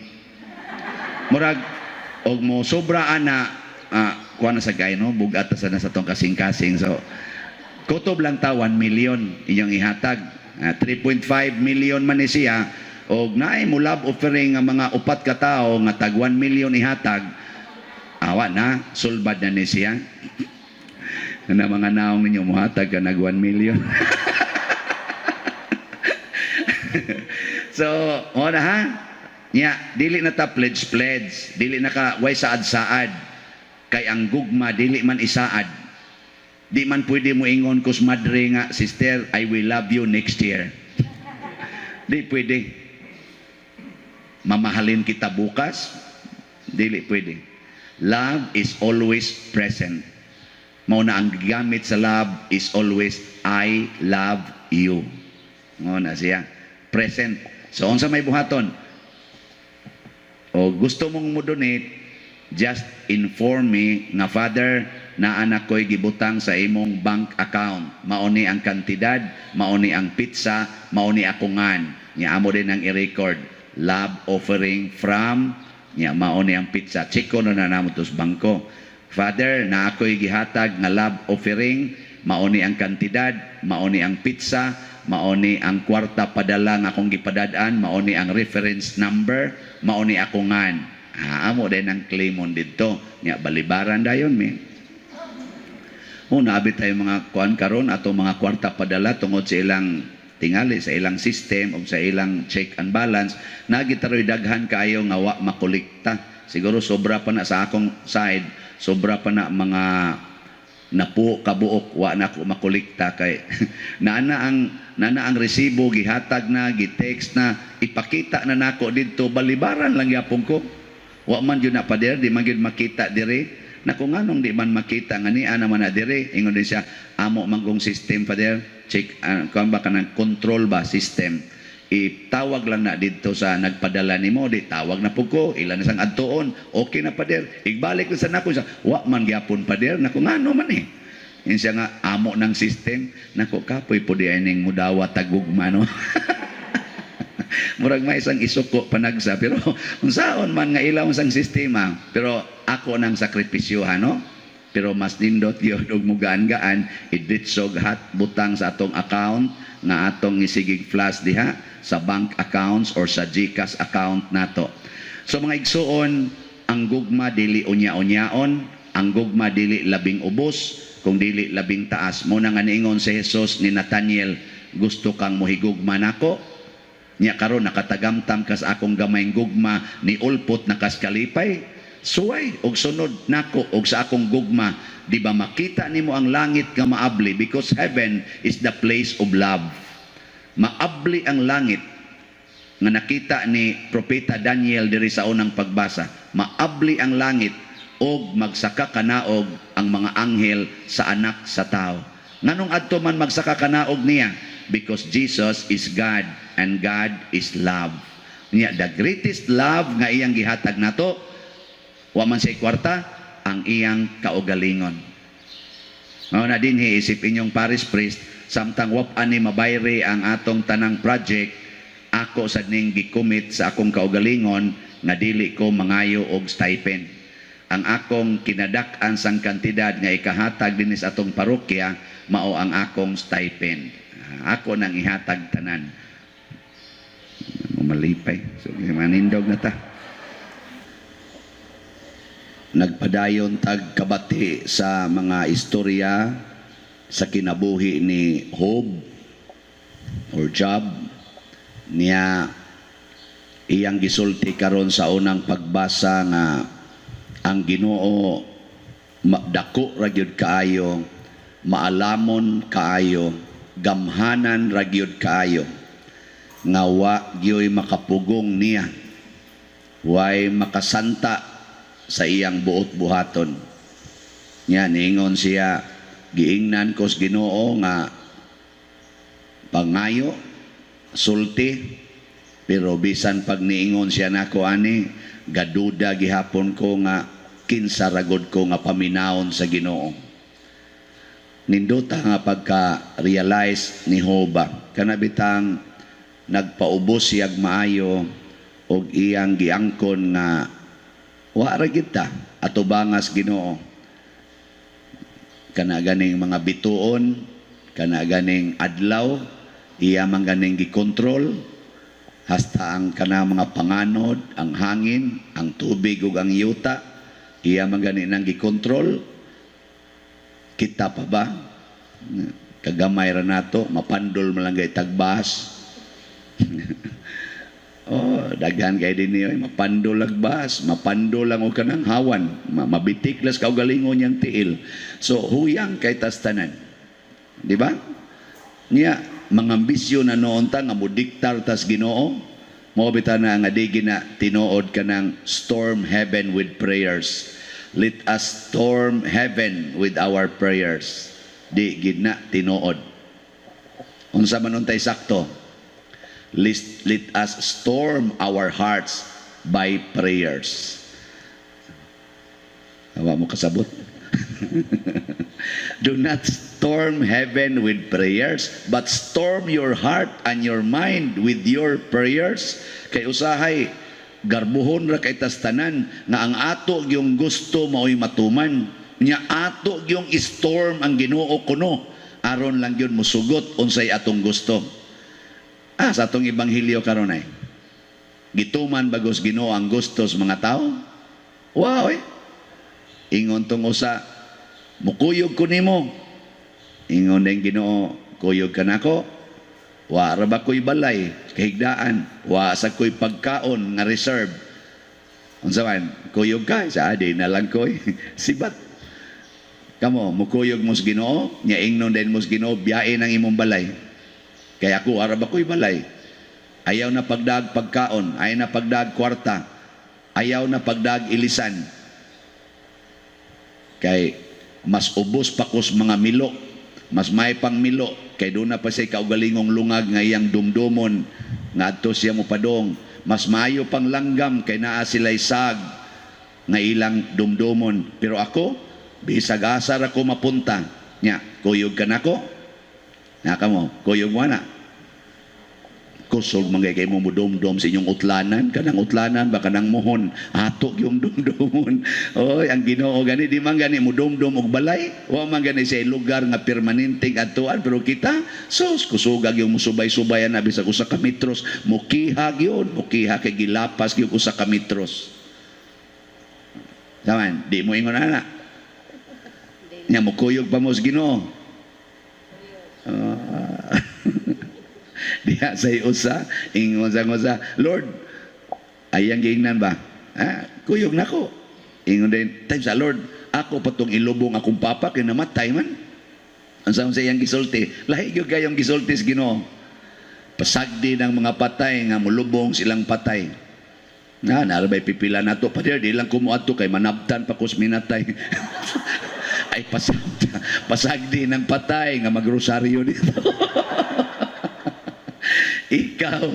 Murag og mo sobra ana, kuha na sa gay no, bugat sa na sa tong kasing-kasing. So kutob lang ta 1 million inyong ihatag. 3.5 million man ni siya og naay mo love offering nga mga upat ka tawo nga tag 1 million ihatag, awa na sulbad na ni siya. Na mga naong ninyo muhatag ka nag 1 million. So, mo na ha. Nya, dili na ta pledge pledge, dili na ka way saad-saad. Kay ang gugma dili man isaad. Di man pwede mo ingon kus madre nga, "Sister, I will love you next year." Di pwede. "Mamahalin kita bukas." Dili pwede. Love is always present. Mao na ang gigamit sa love is always "I love you." Mao na siya. Present. So unsa may buhaton? O gusto mong mo donate, Just inform me nga, "Father, naa na ko'y gibutang sa imong bank account. Mao ni ang kantidad, mao ni ang petsa, mao ni ako ngan." Nya amo din ang i-record. Love offering from nya mao ni ang petsa. Check na na namo to sa bangko. "Father, naa ko'y gihatag nga love offering, mao ni ang kantidad, mao ni ang petsa, mao ni ang kwarta padala nga akong gipadad-an, mao ni ang reference number, mao ni ako ngan." Ah, amo din ang claimon didto. Nya balibaran dayon mi. Oh, naabi tayo mga kuan karon, ato mga kwarta padala, tungod sa ilang tingali sa ilang system o sa ilang check and balance, nagitaroy daghan kaayo nga wa makolekta. Siguro sobra pa na sa akong side, sobra pa na mga napo kabuok wa na ko makolekta kay naana ang resibo, gihatag na, gi-text na, ipakita na nako didto, balibaran lang gyapon ko. Wa man jud na pader, di man gyud makita diri. Nako, nganong di man makita nga niya naman na diri? Ingon din siya, amo man kong system, pader, check kuan ba, kanang control ba, system. Itawag lang na didto sa nagpadala nimo. Di tawag na pud ko, ilan na sang adtuon. "Okay na, pader." Igbalik na sa nako siya, wa man gyapon, pader. Nako, ngano man eh? Yun siya nga, amo ng system. Nako, kapoy po di ning mudawa tagugma, no? Murag may isang isuko panagsa, pero unsaon man nga ilaw sang sistema, pero ako nang sakripisyo, no? Pero mas nindot gyud og mugaan-gaan idretsog hat butang sa atong account nga atong isigig flash diha sa bank accounts or sa GCash account nato. So mga igsuon, ang gugma dili unya-unyaon, ang gugma dili labing ubos, kung dili labing taas. Mo na nga niingon si Jesus ni Nathaniel, "Gusto kang mohigugma nako? Nya karon nakatagamtam kas akong gamayng gugma, ni ulpot na kas kalipay. Suway og sunod nako og sa akong gugma, di ba makita nimo ang langit nga maabli?" Because heaven is the place of love. Maabli ang langit nga nakita ni Propeta Daniel diri sa unang pagbasa. Maabli ang langit og magsaka kanaog ang mga anghel sa Anak sa Tao. Nganong adto man magsaka kanaog niya? Because Jesus is God and God is love. Niya the greatest love nga iyang gihatag nato, wa man siya kwarta, ang iyang kaugalingon. Mao na dinhi, isip inyong parish priest, samtang wa pa ni mabayri ang atong tanang project, ako sad ning gi-commit sa akong kaugalingon nga dili ko mangayo og stipend. Ang akong kinadak-an sang kantidad nga ikahatag dinhi sa atong parokya, mao ang akong stipend. Ah, ako nang ihatag tanan. Malipay. So, manindog na ta. Nagpadayon tag kabati sa mga istorya sa kinabuhi ni Job or Job. Niya iyang gisulti karon sa unang pagbasa nga ang Ginoo dako ra gyud kaayo, maalamon kaayo, gamhanan ra gyud kaayo nga wa gyoy makapugong niya, way makasanta sa iyang buot buhaton. Nya niingon siya, "Giingnan ko sa Ginoo nga pangayo, sulti," pero bisan pag niingon siya nako ani, gaduda gihapon ko nga kinsa ragod ko nga paminawon sa Ginoo. Nindota nga pagka-realize ni Job ba, kana bitang nagpaubos siyag maayo og iyang giangkon nga wa ra kita atubangas Ginoo, kana ganing mga bituon, kana ganing adlaw, iya man ganing gikontrol, hasta ang kana mga panganod, ang hangin, ang tubig ug ang yuta, iya man gani nang gikontrol. Kita pa ba, kagamay ra nato, mapandol man lang gay tagbas. Oh, daghan kay dinhi oy, mapandol ag bas, mapandol lang og kanang hawan, mabitik las kaugalingon niyang tiil. So huyang kay tas tanan. Di ba? Niya mga ambisyon na noon ta nga modiktar tas Ginoo, mao bitaw na nga di gina tinuod kanang storm heaven with prayers. Let us storm heaven with our prayers. Di gina tinuod. Unsa man untay sakto? Let us storm our hearts by prayers. Wa mo kasabot. Do not storm heaven with prayers, but storm your heart and your mind with your prayers. Kay usahay, garbuhon ra kay tas tanan nga ang ato gyung gusto mao'y matuman. Nya ato gyung storm ang Ginoo kuno aron lang gyud musugot unsay atong gusto. Ah, sa atong ebanghelyo karon ay gituman bagos Ginoo ang gusto sa mga tao? Wow eh. Ingon tong usa, "Mukuyog ko nimo." Ingon din Ginoo, "Kuyog ka nako? Wa ra ba ko'y balay, kahigdaan, wa sa ko'y pagkaon nga reserve. Unsa man, kuyog ka?" Sa di na lang ko'y sibat. Kamo, mukuyog mo sa Ginoo, nya ingnon din mo sa Ginoo, "Biyain ang imong balay. Kaya ako, ara ba ko'y balay? Ayaw na pagdag pagkaon, ayaw na pagdag kwarta, ayaw na pagdag ilisan. Kay mas ubos pa kos mga milo, mas may pang milo, kay doon na pa siya kaugalingong lungag nga iyang dumdumon, nga adto siya mo padong. Mas maayo pang langgam kay naa sila'y sag nga ilang dumdumon. Pero ako, bisag asa ra ko mapunta." Nya, kuyog ka nako? Naka mo, kuyog mo na. Kusog man kay mo mudumdum sa inyong utlanan, kanang utlanan ba, kanang mohon, ato yung dumdumon. Oy, ang Ginoo gani di man gani mudumdum og balay, wa man gani sa lugar nga permanenteng adtuan, pero kita sus, kusugag yung musubay-subayan na bisag usa ka metros, mukiha gyud, mukiha kay gilapas gyud usa ka metros. Taman, di mo ingon ana. Nya mukuyog pa mo sa Ginoo. Ah. Diha sa usa, ingon sa usa, "Lord," ayang giingnan ba? "Ah, kuyog nako." Ingon din, time sa Lord, "Ako pa tong ilubong akong papa kay namatay man." Ang sa iyang gisulti, lahi gyud kayong gisulti sa Ginoo. "Pasagdi ng mga patay nga mulubong silang patay." Na, narabay pipila nato pa, "Di lang kumuadto kay manabtan pa kus minatay." Ay, pasagdi ng patay nga magrosaryo dito. Ikaw,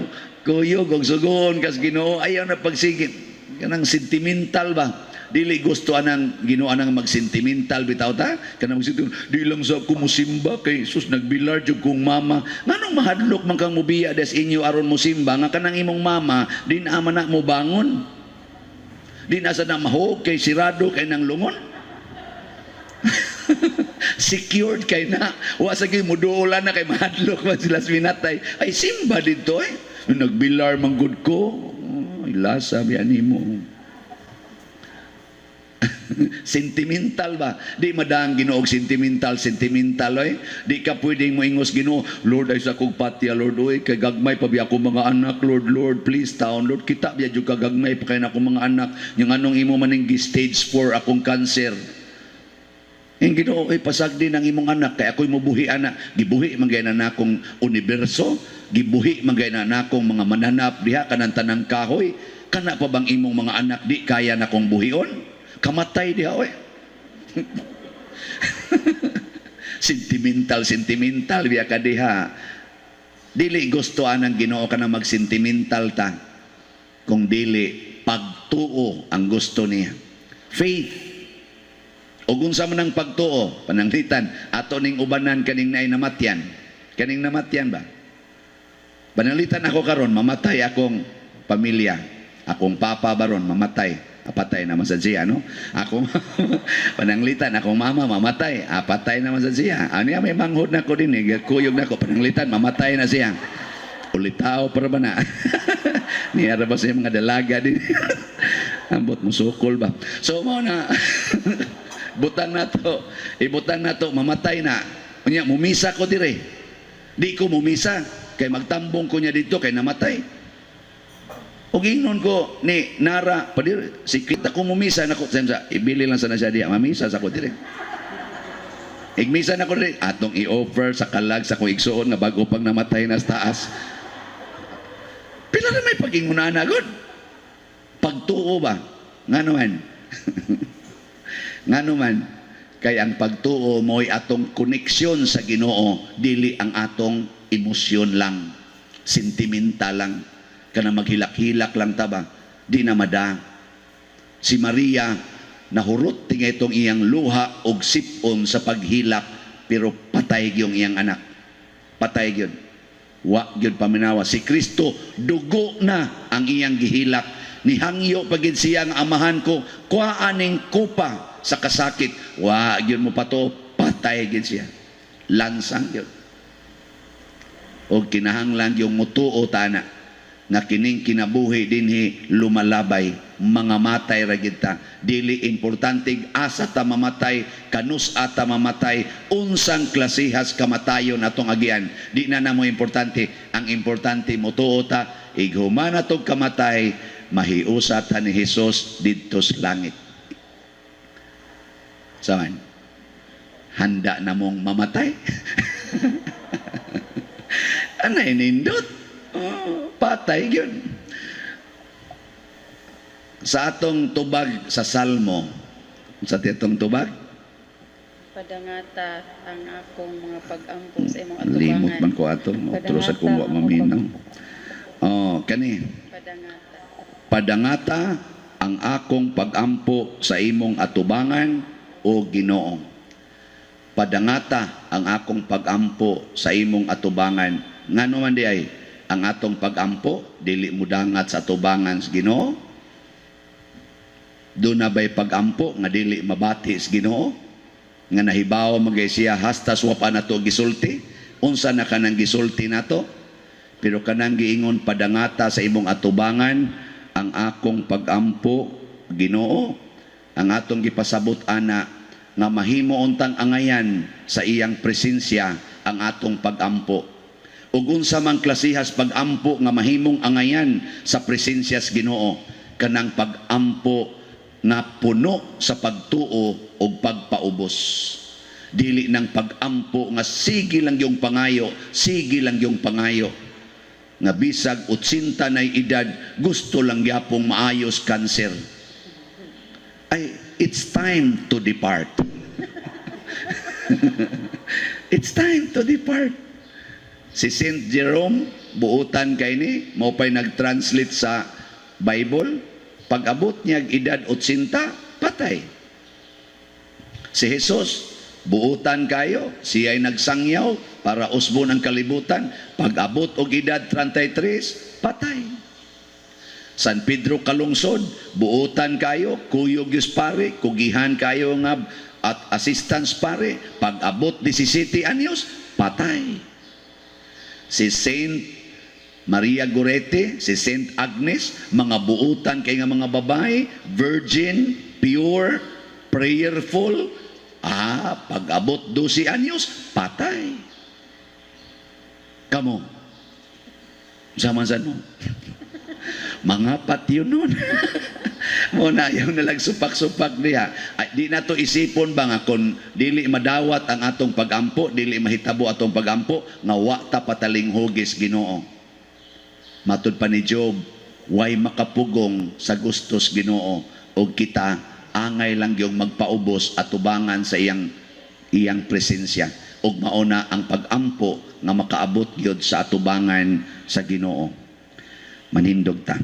kuyog og sugoon kas Ginoo, ayaw na pagsige kanang sentimental ba. Dili gusto anang Ginoo anang magsentimental bitaw ta. Kanang magsentimental, "Di lang sa ako musimba kay sus, nagbilar jud kong mama." Nganong mahadlok man kang mubiya des inyo aron mosimba nga kanang imong mama di na man na mo bangon? Di na sa na mahog kay sirado kay nang lungon. Secured kay na. Wa sa gyud muduolan na kay mahadlok man sila sa minatay. Ay, simba dito eh. "Nagbilar man gud ko." Ay, lasa biya nimo. Sentimental ba? Di madang Ginoo og sentimental, sentimental oy. Di ka pwedeng moingos Ginoo, "Lord, ay sa kog patya, Lord, oy, kay gagmay pa biya ako mga anak, Lord, Lord, please taon, Lord, kita biya jud ka gagmay pa kay na akong mga anak. Yung anong imo maning gi stage 4 akong cancer?" Ang Ginoo ay, "Pasagdi ng imong anak kay ako'y mubuhi ana." Gibuhi man gay na nakong universo, gibuhi man gay na nakong mga mananap diha, kanang tanang kahoy. Kana pa bang imong mga anak di kaya na kong buhion? Kamatay diha oy. Sentimental, sentimental biya ka diha. Dili gusto anang Ginoo ka na magsentimental ta. Kung dili pagtuo ang gusto niya. Faith. O kung sa man ang pagtuo, pananglitan, ato ning ubanan kaning naay namatyan. Kaning namatyan ba? Pananglitan ako karon, mamatay akong pamilya. Akong papa baron, mamatay. Apatay naman sa siya, no? Akong pananglitan, akong mama, mamatay. Apatay naman sa siya. Ano yan, may manghod na ko din eh. Kuyog na ko, pananglitan, mamatay na siya. Ulitaw para ba na? Niya ba sa mga dalaga din? Ambot musukol ba? So mo na, butang na to, ibutang na to, mamatay na. Unya, mumisa ko dire. Di ko mumisa, kay magtambong ko niya dito, kay namatay. O ingnon ko ni Nara, padir, si kita ko mumisa na ko, sa ibili lang sana siya diya, mamisa sa ko dire. Igmisa na ko dire, atong i-offer sa kalag sa kong igsuon nga bago pang namatay na sa taas. Pila na may pag-ingunana gud. Pagtuo ba? Ngano man? Ngano man? Kay ang pagtuo mo'y atong koneksyon sa Ginoo, dili ang atong emosyon lang, sentimental lang, kana maghilak-hilak lang ta ba? Di na mada. Si Maria, Nahurot tinga itong iyang luha og sipon sa paghilak, pero patay gyung iyang anak. Patay gyud. Wa gyud paminawa. Si Kristo, dugo na ang iyang gihilak. Nihangyo pa gid siya nga, "Amahan ko, kuha aning kopa sa kasakit." Wa gyud mo pato, patay gid siya. Lansang gyud. Og kinahanglan yung mutuo tana nga kining kinabuhi dinhi lumalabay, mga matay ra gid ta. Dili importante asa ta mamatay, kanus ata mamatay, unsang klasehas kamatayon atong agian, di na namo importante. Ang importante, mutuo ta, ighuman atong kamatay, mahiusa ta ni Hesus didto sa langit. Saman handa na mong mamatay? Anay nindot. Oh, patay yun. Sa atong tubag sa Salmo, sa atong tubag, Padangata ang akong mga pag-ampo sa imong Limot atubangan. Man ko ato, otro sa kung wa maminaw. Oh, kani. Padangata. "Padangata ang akong pagampo sa imong atubangan, o Ginoo." Padangata ang akong pagampo sa imong atubangan. Ngano man di ay ang atong pagampo dili mudangat sa atubangan sa Ginoo? Duna ba'y pagampo nga dili mabati sa Ginoo? Nga nahibaw magay siya hasta wa pa nato gisulti? Unsa na kanang gisulti nato? Pero kanang giingon, "Padangata sa imong atubangan ang akong pagampo, Ginoo," ang atong gipasabot ana nga mahimo untang angayan sa iyang presensya ang atong pagampo. Ug unsa man klasihas pagampo nga mahimong angayan sa presensya sa Ginoo? Kanang pagampo nga puno sa pagtuo ug pagpaubos. Dili nang pagampo nga sige lang yung pangayo, sige lang yung pangayo. Nga bisag 80 na edad, gusto lang gyapong maayos cancer. Ay, it's time to depart. It's time to depart. Si Saint Jerome, buutan kay ni, mao pa'y nag-translate sa Bible. Pag-abot niya edad 80, patay. Si Jesus, buutan kayo, siya'y nagsangyaw para usbon ang kalibutan. Pag-abot og edad 33, patay. San Pedro Kalungsod, buutan kayo, kuyog yus pare, kugihan kayo nga at assistance pare. Pag-abot 17 anyos, patay. Si Saint Maria Goretti, si Saint Agnes, mga buutan kay nga mga babae, virgin, pure, prayerful, pag-abot 12 anyos, patay. Kamo, sama sa no? Mga patyo nun. Mo na yung nalag supak-supak niya. Ay, di na to isipon ba nga kung dili madawat ang atong pagampo, dili mahitabo atong pagampo, nga wa ta patalinghugis Ginoo. Matud pa ni Job, way makapugong sa gustos Ginoo og kita angay lang yung magpaubos atubangan sa iyang iyang presensya ug mauna ang pagampo nga makaabot gyud sa atubangan sa Ginoo. Manindog ta.